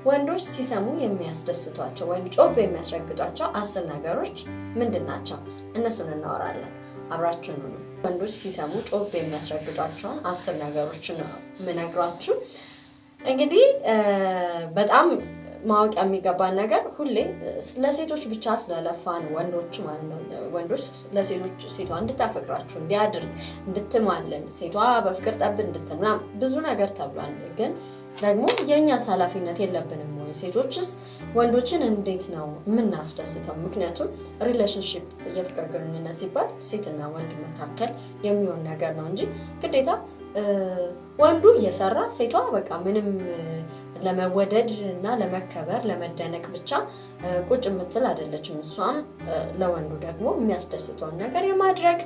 ወንዶች ሲሰሙ የሚያስደስቷቸው ወይም ጮቤ የሚያስረግጧቸው 10 ነገሮች ምንድን ናቸው? እነሱን እናወራለን። አብራችሁን ሁኑ። ወንዶች ሲሰሙ ጮቤ የሚያስረግጧቸውን 10 ነገሮች ነው የምነግራችሁ። እንግዲህ በጣም ማወቅ የሚገባን ነገር ሁሌ ለሴቶች ብቻ ስለለፋን ወንዶች ማለት ነው። ወንዶች ለሴቶች ሴቷ እንድታፈቅራችሁ እንዲያድርግ እንድትማለን ሴቷ በፍቅር ጠብ እንድትል ምናምን ብዙ ነገር ተብሏል። ግን ደግሞ የእኛስ ኃላፊነት የለብንም ወይ? ሴቶችስ ወንዶችን እንዴት ነው የምናስደስተው? ምክንያቱም relationship የፍቅር ግንኙነት ሲባል ሴትና ወንድ መካከል የሚሆን ነገር ነው እንጂ ግዴታ ወንዱ እየሰራ ሴቷ በቃ ምንም ለመወደድ እና ለመከበር ለመደነቅ ብቻ ቁጭ የምትል አይደለችም። እሷም ለወንዱ ደግሞ የሚያስደስተውን ነገር የማድረግ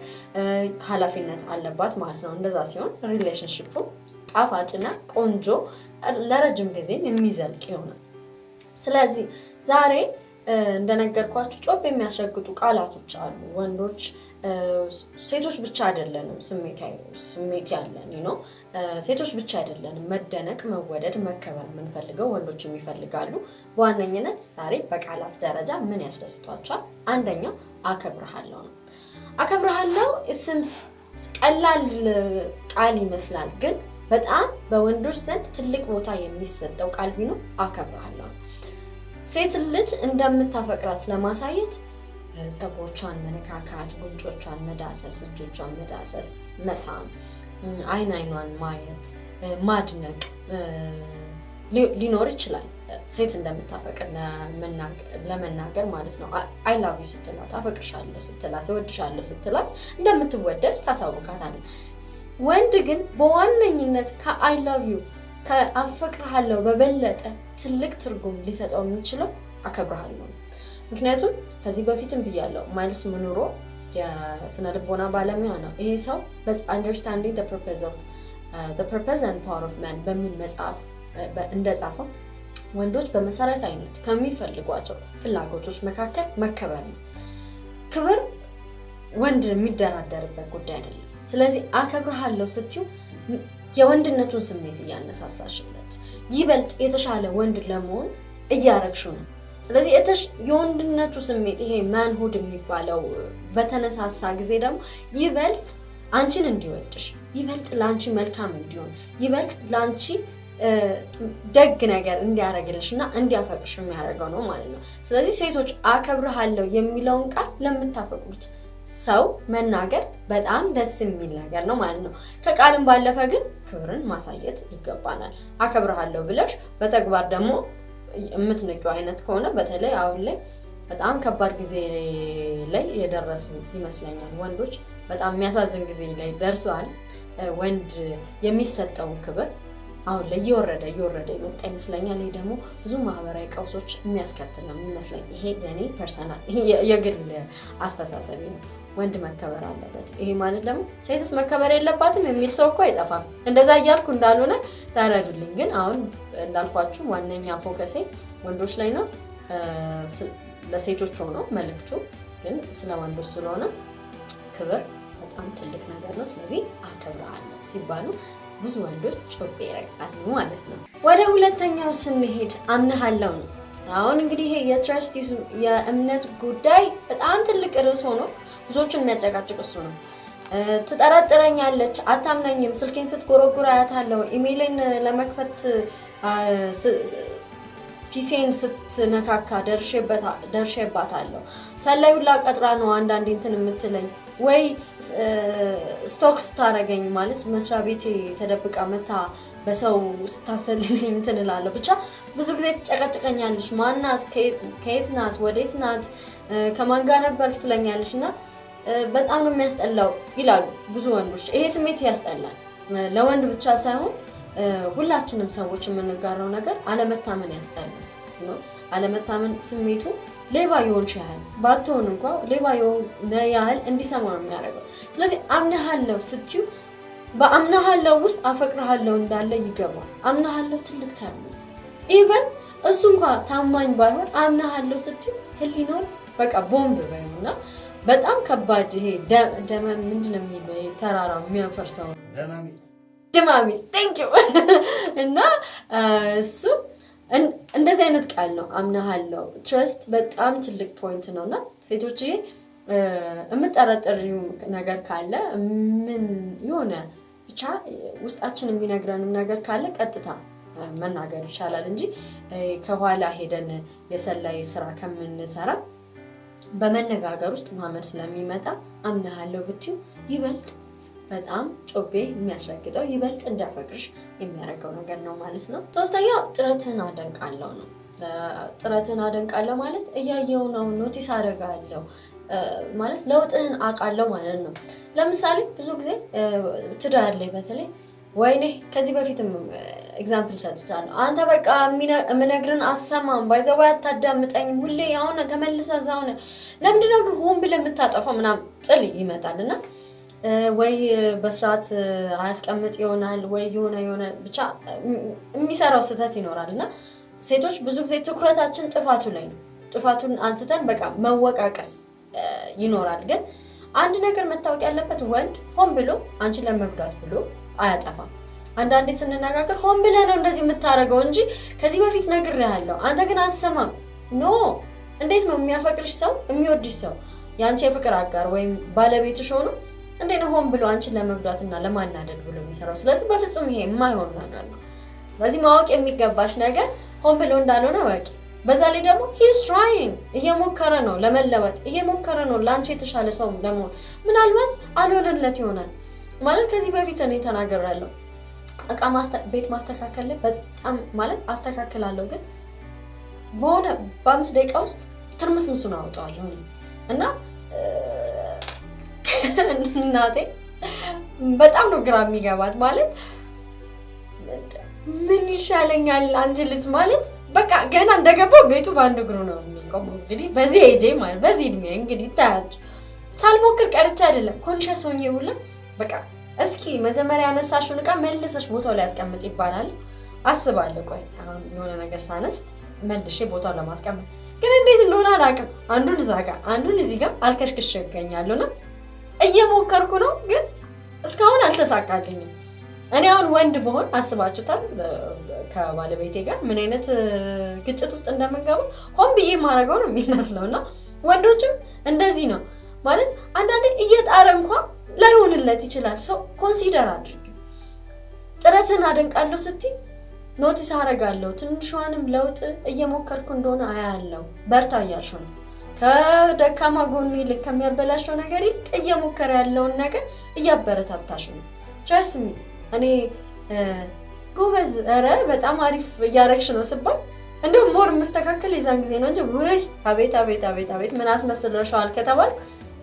ኃላፊነት አለባት ማለት ነው። እንደዛ ሲሆን relationship ኡ ጣፋጭና ቆንጆ ለረጅም ጊዜም የሚዘልቅ ይሆናል። ስለዚህ ዛሬ እንደነገርኳችሁ ጮቤ የሚያስረግጡ ቃላቶች አሉ። ወንዶች ሴቶች ብቻ አይደለንም ስሜት ያለን ነው። ሴቶች ብቻ አይደለንም መደነቅ፣ መወደድ፣ መከበር የምንፈልገው ወንዶችም ይፈልጋሉ። በዋነኝነት ዛሬ በቃላት ደረጃ ምን ያስደስቷቸዋል? አንደኛው አከብርሃለሁ ነው። አከብርሃለሁ ስም ቀላል ቃል ይመስላል፣ ግን በጣም በወንዶች ዘንድ ትልቅ ቦታ የሚሰጠው ቃል ቢኖር አከብርሃለሁ ነው። ሴት ልጅ እንደምታፈቅራት ለማሳየት ፀጉሮቿን መነካካት፣ ጉንጮቿን መዳሰስ፣ እጆቿን መዳሰስ፣ መሳም፣ አይን አይኗን ማየት፣ ማድነቅ ሊኖር ይችላል። ሴት እንደምታፈቅር ለመናገር ማለት ነው። I love you ስትላት፣ አፈቅርሻለሁ ስትላት፣ እወድሻለሁ ስትላት እንደምትወደድ ታሳውቃታለህ። ወንድ ግን በዋነኝነት ከ I love you ከአፈቅርሃለሁ በበለጠ ትልቅ ትርጉም ሊሰጠው የሚችለው አከብርሃለሁ ነው። ምክንያቱም ከዚህ በፊትም ብያለሁ፣ ማይልስ ሙንሮ የስነ ልቦና ባለሙያ ነው። ይሄ ሰው Understanding Purpose and Power of Man በሚል መጽሐፍ እንደጻፈው ወንዶች በመሰረታዊነት ከሚፈልጓቸው ፍላጎቶች መካከል መከበር ነው። ክብር ወንድ የሚደራደርበት ጉዳይ አይደለም። ስለዚህ አከብርሃለሁ ስትዩ የወንድነቱን ስሜት እያነሳሳሽለት ይበልጥ የተሻለ ወንድ ለመሆን እያረግሽው ነው። ስለዚህ የወንድነቱ ስሜት ይሄ manhood የሚባለው በተነሳሳ ጊዜ ደግሞ ይበልጥ አንቺን እንዲወድሽ፣ ይበልጥ ለአንቺ መልካም እንዲሆን፣ ይበልጥ ለአንቺ ደግ ነገር እንዲያደርግልሽ እና እንዲያፈቅርሽ የሚያደርገው ነው ማለት ነው። ስለዚህ ሴቶች አከብርሃለሁ የሚለውን ቃል ለምታፈቅሩት ሰው መናገር በጣም ደስ የሚል ነገር ነው ማለት ነው። ከቃልም ባለፈ ግን ክብርን ማሳየት ይገባናል። አከብርሃለሁ ብለሽ በተግባር ደግሞ የምትንቂው አይነት ከሆነ በተለይ አሁን ላይ በጣም ከባድ ጊዜ ላይ የደረሱ ይመስለኛል። ወንዶች በጣም የሚያሳዝን ጊዜ ላይ ደርሰዋል። ወንድ የሚሰጠውን ክብር አሁን ላይ እየወረደ እየወረደ የመጣ ይመስለኛል። ይህ ደግሞ ብዙ ማህበራዊ ቀውሶች የሚያስከትል ነው የሚመስለኝ። ይሄ የኔ personal የግል አስተሳሰቤ ነው። ወንድ መከበር አለበት። ይሄ ማለት ደግሞ ሴትስ መከበር የለባትም የሚል ሰው እኮ አይጠፋም። እንደዛ እያልኩ እንዳልሆነ ተረዱልኝ። ግን አሁን እንዳልኳችሁ ዋነኛ focus ኤ ወንዶች ላይ ነው። ለሴቶች ሆኖ መልእክቱ ግን ስለ ወንዶች ስለሆነ ክብር በጣም ትልቅ ነገር ነው። ስለዚህ አከብርሃለሁ ሲባሉ ብዙ ወንዶች ጮቤ ይረግጣሉ ማለት ነው። ወደ ሁለተኛው ስንሄድ አምንሃለሁ ነው። አሁን እንግዲህ ይሄ የ trust የእምነት ጉዳይ በጣም ትልቅ ርዕስ ሆኖ ብዙዎቹን የሚያጨቃጭቅ እሱ ነው። ትጠረጥረኛለች፣ አታምነኝም፣ ስልኬን ስትጎረጉር አያታለሁ፣ ኢሜይሌን ለመክፈት PC ን ስትነካካ ደርሼባታለሁ፣ ሰላይ ሁላ ቀጥራ ነው አንዳንዴ እንትን የምትለኝ ወይ stalk ስታረገኝ ማለት መስሪያ ቤቴ ተደብቃ መታ በሰው ስታሰልለኝ እንትን እላለሁ። ብቻ ብዙ ጊዜ ትጨቀጭቀኛለች። ማናት? ከየት ናት? ወዴት ናት? ከማን ጋር ነበርክ? ትለኛለች እና በጣም ነው የሚያስጠላው ይላሉ ብዙ ወንዶች። ይሄ ስሜት ያስጠላል። ለወንድ ብቻ ሳይሆን ሁላችንም ሰዎች የምንጋራው ነገር አለመታመን ያስጠላል። አለመታመን ስሜቱ ሌባ የሆንሽ ያህል ባትሆን እንኳ ሌባ የሆነ ያህል እንዲሰማ ነው የሚያደርገው። ስለዚህ አምነሃለሁ ስትዩ በአምነሃለሁ ውስጥ አፈቅርሃለሁ እንዳለ ይገባል። አምነሃለሁ ትልቅ term ነው። Even እሱ እንኳ ታማኝ ባይሆን አምነሃለሁ ስትዩ ህሊናውን በቃ ቦምብ በይውና በጣም ከባድ ይሄ ደመ ምንድን ነው የሚለው ተራራው የሚያፈርሰው ድማሚት thank you እና እሱ እንደዚህ አይነት ቃል ነው አምናሃለው። Trust በጣም ትልቅ point ነው። እና ሴቶችዬ፣ የምጠረጥሪው ነገር ካለ፣ ምን የሆነ ብቻ ውስጣችን የሚነግረንም ነገር ካለ ቀጥታ መናገር ይቻላል እንጂ ከኋላ ሄደን የሰላይ ስራ ከምንሰራ በመነጋገር ውስጥ ማመን ስለሚመጣ አምናሃለሁ ብትዩ ይበልጥ በጣም ጮቤ የሚያስረግጠው፣ ይበልጥ እንዲያፈቅርሽ የሚያደርገው ነገር ነው ማለት ነው። ሶስተኛው ጥረትህን አደንቃለሁ ነው። ጥረትህን አደንቃለሁ ማለት እያየው ነው፣ notice አደርጋለሁ ማለት፣ ለውጥህን አውቃለሁ ማለት ነው። ለምሳሌ ብዙ ጊዜ ትዳር ላይ በተለይ፣ ወይኔ ከዚህ በፊትም example ሰጥቻለሁ። አንተ በቃ የምነግርህን አሰማም፣ by the way አታዳምጠኝም፣ ሁሌ አሁን ተመልሰህ እዛው ነህ፣ ለምንድነው ግን ሆን ብለህ የምታጠፋው ምናምን ጥል ይመጣል። እና ወይ በስርዓት አያስቀምጥ ይሆናል፣ ወይ የሆነ የሆነ ብቻ የሚሰራው ስህተት ይኖራል። እና ሴቶች ብዙ ጊዜ ትኩረታችን ጥፋቱ ላይ ነው። ጥፋቱን አንስተን በቃ መወቃቀስ ይኖራል። ግን አንድ ነገር መታወቅ ያለበት ወንድ ሆን ብሎ አንቺን ለመጉዳት ብሎ አያጠፋም። አንዳንዴ ስንነጋገር ሆን ብለህ ነው እንደዚህ የምታደርገው እንጂ ከዚህ በፊት ነግሬሃለሁ፣ አንተ ግን አሰማም። No፣ እንዴት ነው የሚያፈቅርሽ ሰው፣ የሚወድሽ ሰው፣ የአንቺ የፍቅር አጋር ወይም ባለቤትሽ ሆኖ እንዴት ነው ሆን ብሎ አንቺን ለመጉዳትና ለማናደድ ብሎ የሚሰራው? ስለዚህ በፍጹም ይሄ የማይሆን ነገር ነው። ስለዚህ ማወቅ የሚገባሽ ነገር ሆን ብሎ እንዳልሆነ እወቂ። በዛ ላይ ደግሞ he's trying፣ እየሞከረ ነው ለመለወጥ፣ እየሞከረ ነው ለአንቺ የተሻለ ሰው ለመሆን። ምናልባት አልሆነለት ይሆናል። ማለት ከዚህ በፊት እኔ ተናግሬያለሁ። እቃ ቤት ማስተካከል ላይ በጣም ማለት አስተካክላለሁ፣ ግን በሆነ በ5 ደቂቃ ውስጥ ትርምስምሱን አወጣዋለሁ እኔ። እና እናቴ በጣም ነው ግራ የሚገባት። ማለት ምን ይሻለኛል አንቺ ልጅ፣ ማለት በቃ ገና እንደገባው ቤቱ በአንድ እግሩ ነው የሚቆመው። እንግዲህ በዚህ ኤጄ፣ ማለት በዚህ እድሜ እንግዲህ ይታያችሁ፣ ሳልሞክር ቀርቼ አይደለም፣ conscious ሆኜ ሁላ በቃ እስኪ መጀመሪያ ያነሳሽውን እቃ መልሰሽ ቦታው ላይ ያስቀምጭ ይባላል አስባለሁ። ቆይ አሁን የሆነ ነገር ሳነስ መልሼ ቦታው ለማስቀመጥ ግን እንዴት እንደሆነ አላውቅም። አንዱን እዛ ጋር አንዱን እዚህ ጋር አልከሽክሽ እገኛለሁ። እና እየሞከርኩ ነው፣ ግን እስካሁን አልተሳካልኝም። እኔ አሁን ወንድ ብሆን አስባችሁታል? ከባለቤቴ ጋር ምን አይነት ግጭት ውስጥ እንደምንገባ። ሆን ብዬ የማደርገው ነው የሚመስለው። እና ወንዶችም እንደዚህ ነው። ማለት አንዳንዴ እየጣረ እንኳ ላይሆንለት ይችላል። So consider አድርግ። ጥረትን አደንቃለሁ ስትይ notice አደርጋለሁ፣ ትንሿንም ለውጥ እየሞከርኩ እንደሆነ አያለው፣ በርታ እያልሽው ነው። ከደካማ ጎኑ ይልቅ፣ ከሚያበላሸው ነገር ይልቅ እየሞከረ ያለውን ነገር እያበረታታሽ ነው። Trust me፣ እኔ ጎበዝ፣ ኧረ በጣም አሪፍ እያረግሽ ነው ስባል እንደውም more የምስተካከል የዛን ጊዜ ነው እንጂ ውይ አቤት አቤት አቤት አቤት ምን አስመስለሻዋል ከተባልኩ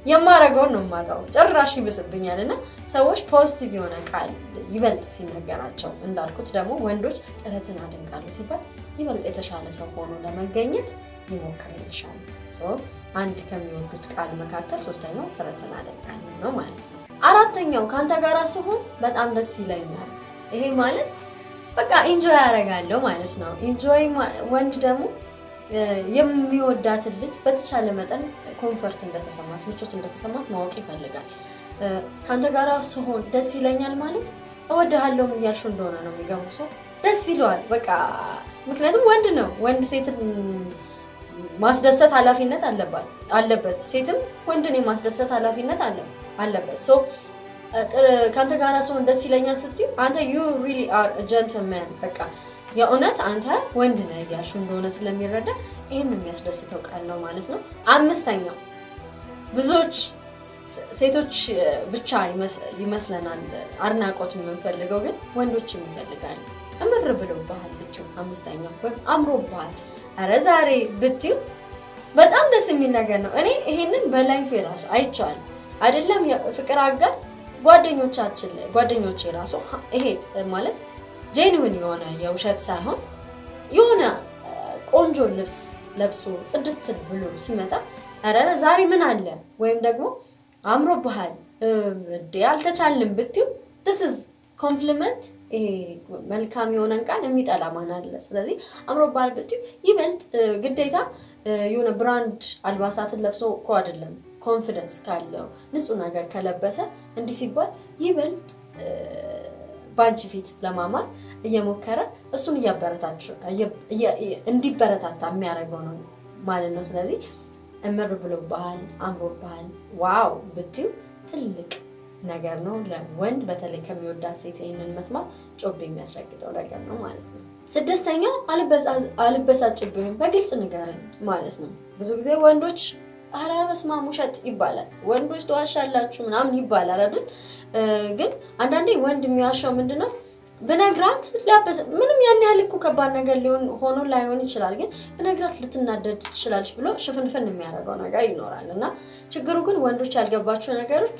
የማረገውን ነው የማጣው፣ ጭራሽ ይብስብኛል። እና ሰዎች positive የሆነ ቃል ይበልጥ ሲነገራቸው፣ እንዳልኩት ደግሞ ወንዶች ጥረትን አደንቃለሁ ሲባል ይበልጥ የተሻለ ሰው ሆኖ ለመገኘት ይሞክርልሻል። አንድ ከሚወዱት ቃል መካከል ሶስተኛው ጥረትን አደንቃለሁ ነው ማለት ነው። አራተኛው ከአንተ ጋር ስሆን በጣም ደስ ይለኛል። ይሄ ማለት በቃ enjoy ያደርጋለሁ ማለት ነው። Enjoy፣ ወንድ ደግሞ የሚወዳትን ልጅ በተቻለ መጠን comfort እንደተሰማት፣ ምቾት እንደተሰማት ማወቅ ይፈልጋል። ከአንተ ጋር ስሆን ደስ ይለኛል ማለት እወድሃለሁም እያልሽው እንደሆነ ነው የሚገባው። ሰው ደስ ይለዋል በቃ፣ ምክንያቱም ወንድ ነው። ወንድ ሴትን ማስደሰት ኃላፊነት አለበት። ሴትም ወንድን የማስደሰት ኃላፊነት አለበት። So ከአንተ ጋር ስሆን ደስ ይለኛል ስትዩ አንተ you really are gentleman፣ በቃ የእውነት አንተ ወንድ ነህ እያልሽው እንደሆነ ስለሚረዳ ይህም የሚያስደስተው ቃል ነው ማለት ነው። አምስተኛው ብዙዎች ሴቶች ብቻ ይመስለናል አድናቆት የምንፈልገው፣ ግን ወንዶችም ይፈልጋሉ። እምር ብሎብሃል ብትዩ አምስተኛው፣ ወይም አምሮብሃል፣ ኧረ ዛሬ ብትዩ በጣም ደስ የሚል ነገር ነው። እኔ ይሄንን በ life ኤ ራሱ አይቼዋለሁ። አይደለም የፍቅር አጋር፣ ጓደኞቻችን ላይ፣ ጓደኞቼ ራሱ ይሄ ማለት genuine የሆነ የውሸት ሳይሆን የሆነ ቆንጆ ልብስ ለብሶ ጽድት ብሎ ሲመጣ ኧረ ዛሬ ምን አለ ወይም ደግሞ አምሮብሃል እንዴ አልተቻልም ብትዩ this is compliment። ይሄ መልካም የሆነን ቃል የሚጠላ ማን አለ? ስለዚህ አምሮብሃል ብትዩ ይበልጥ ግዴታ የሆነ brand አልባሳትን ለብሶ እኮ አይደለም፣ confidence ካለው፣ ንጹህ ነገር ከለበሰ እንዲህ ሲባል ይበልጥ በአንቺ ፊት ለማማር እየሞከረ እሱን እንዲበረታታ የሚያደርገው ነው ማለት ነው። ስለዚህ እምር ብሎብሃል፣ አምሮብሃል፣ wow ብትዩ ትልቅ ነገር ነው ለወንድ። በተለይ ከሚወዳት ሴት ይህንን መስማት ጮቤ የሚያስረግጠው ነገር ነው ማለት ነው። ስድስተኛው አልበሳጭብህም፣ በግልጽ ንገረኝ ማለት ነው። ብዙ ጊዜ ወንዶች "ኧረ በስመ አብ ውሸት" ይባላል። ወንዶች ትዋሻላችሁ ምናምን ይባላል አይደል? ግን አንዳንዴ ወንድ የሚዋሻው ምንድን ነው? ብነግራት ምንም ያን ያህል እኮ ከባድ ነገር ሊሆን ሆኖ ላይሆን ይችላል። ግን ብነግራት ልትናደድ ትችላለች ብሎ ሽፍንፍን የሚያደርገው ነገር ይኖራል። እና ችግሩ ግን ወንዶች ያልገባችሁ ነገሮች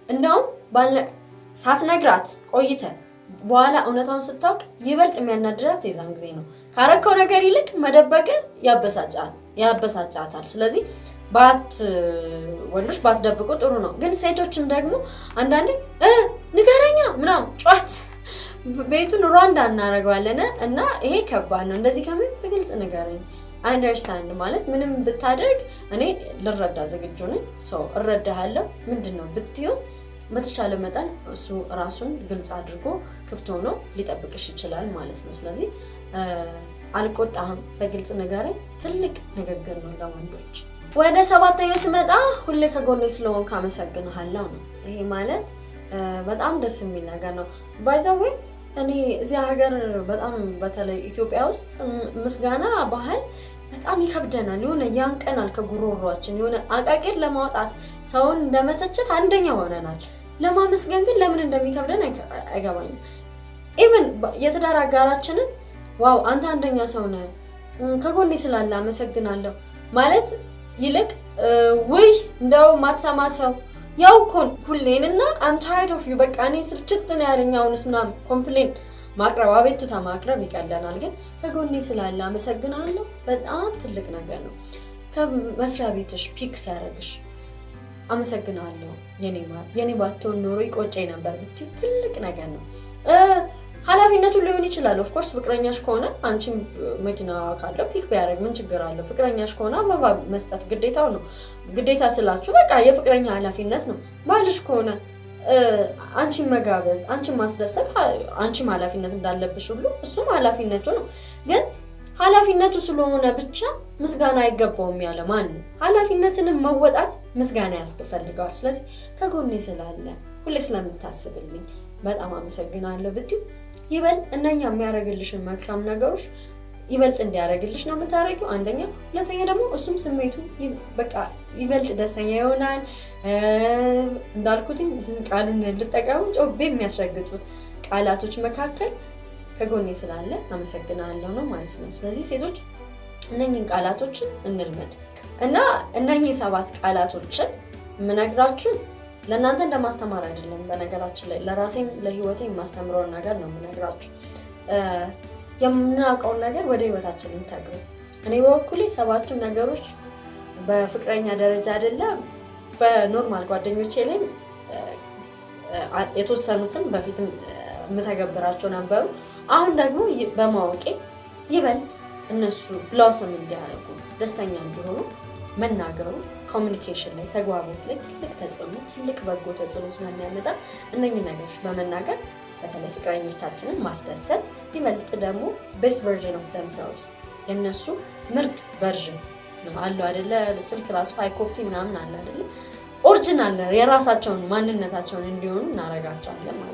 እንደውም ሳትነግራት ቆይተ በኋላ እውነታውን ስታውቅ ይበልጥ የሚያናድዳት የዛን ጊዜ ነው። ካረከው ነገር ይልቅ መደበቅ ያበሳጫታል። ስለዚህ ወንዶች ባትደብቁ ጥሩ ነው። ግን ሴቶችም ደግሞ አንዳንዴ "ንገረኛ" ምናምን ጯት ቤቱን ሩዋንዳ እናደርገዋለን እና ይሄ ከባድ ነው። እንደዚህ ከምን በግልጽ ንገረኝ። Understand ማለት ምንም ብታደርግ እኔ ልረዳ ዝግጁ ነኝ። So እረዳሃለሁ፣ ምንድን ነው ብትዩ በተቻለ መጠን እሱ ራሱን ግልጽ አድርጎ ክፍት ሆኖ ሊጠብቅሽ ይችላል ማለት ነው። ስለዚህ አልቆጣህም፣ በግልጽ ንገረኝ ትልቅ ንግግር ነው ለወንዶች። ወደ ሰባተኛው ስመጣ ሁሌ ከጎኔ ስለሆንክ አመሰግንሃለሁ ነው። ይሄ ማለት በጣም ደስ የሚል ነገር ነው። By the way እኔ እዚያ ሀገር በጣም በተለይ ኢትዮጵያ ውስጥ ምስጋና ባህል በጣም ይከብደናል። የሆነ ያንቀናል ከጉሮሯችን፣ የሆነ አቃቂር ለማውጣት፣ ሰውን ለመተቸት አንደኛ ሆነናል። ለማመስገን ግን ለምን እንደሚከብደን አይገባኝም። Even የትዳር አጋራችንን "Wow፣ አንተ አንደኛ ሰው ነህ፣ ከጎኔ ስላለ አመሰግናለሁ" ማለት ይልቅ "ውይ፣ እንደው ማትሰማ ሰው፣ ያው እኮ ሁሌንና I'm tired of you፣ በቃ እኔ ስልችት ነው ያለኝ አሁንስ" ምናምን complain ማቅረብ፣ አቤቱታ ማቅረብ ይቀለናል። ግን ከጎኔ ስላለ አመሰግናለሁ በጣም ትልቅ ነገር ነው። ከመስሪያ ቤትሽ pick ሲያደርግሽ "አመሰግናለሁ የኔ ማር፣ የኔ ባትሆን ኖሮ ይቆጨኝ ነበር" ብትይ ትልቅ ነገር ነው። ኃላፊነቱ ሊሆን ይችላል። Of course ፍቅረኛሽ ከሆነ አንቺም መኪና ካለው pick ቢያደርግ ምን ችግር አለው? ፍቅረኛሽ ከሆነ አበባ መስጠት ግዴታው ነው። ግዴታ ስላችሁ በቃ የፍቅረኛ ኃላፊነት ነው። ባልሽ ከሆነ አንቺን መጋበዝ፣ አንቺን ማስደሰት አንቺም ኃላፊነት እንዳለብሽ ሁሉ እሱም ኃላፊነቱ ነው። ግን ኃላፊነቱ ስለሆነ ብቻ ምስጋና አይገባውም ያለ ማን ነው? ኃላፊነትንም መወጣት ምስጋና ያስፈልገዋል። ስለዚህ ከጎኔ ስላለ፣ ሁሌ ስለምታስብልኝ በጣም አመሰግናለሁ ብትዩ ይበልጥ እነኛ የሚያደርግልሽን መልካም ነገሮች ይበልጥ እንዲያደርግልሽ ነው የምታደርጊው። አንደኛ፣ ሁለተኛ ደግሞ እሱም ስሜቱ በቃ ይበልጥ ደስተኛ ይሆናል። እንዳልኩትኝ ቃሉን ልጠቀሙ፣ ጮቤ የሚያስረግጡት ቃላቶች መካከል ከጎኔ ስላለ አመሰግናለሁ ነው ማለት ነው። ስለዚህ ሴቶች እነኝህን ቃላቶችን እንልመድ እና እነኚህ ሰባት ቃላቶችን የምነግራችሁ ለእናንተ እንደማስተማር አይደለም። በነገራችን ላይ ለራሴም ለህይወቴ የማስተምረውን ነገር ነው የምነግራችሁ። የምናውቀውን ነገር ወደ ህይወታችን እንተግብር። እኔ በበኩሌ ሰባቱን ነገሮች በፍቅረኛ ደረጃ አይደለም፣ በ normal ጓደኞቼ ላይም የተወሰኑትን በፊትም የምተገብራቸው ነበሩ። አሁን ደግሞ በማወቄ ይበልጥ እነሱ blossom እንዲያደርጉ፣ ደስተኛ እንዲሆኑ መናገሩ communication ላይ፣ ተግባቦት ላይ ትልቅ ተጽዕኖ፣ ትልቅ በጎ ተጽዕኖ ስለሚያመጣ እነኚህ ነገሮች በመናገር በተለይ ፍቅረኞቻችንን ማስደሰት፣ ይበልጥ ደግሞ best version of themselves፣ የእነሱ ምርጥ version አለው አይደለ? ስልክ ራሱ high copy ምናምን አለ አይደለ? Original የራሳቸውን ማንነታቸውን እንዲሆኑ እናደርጋቸዋለን ማለት ነው።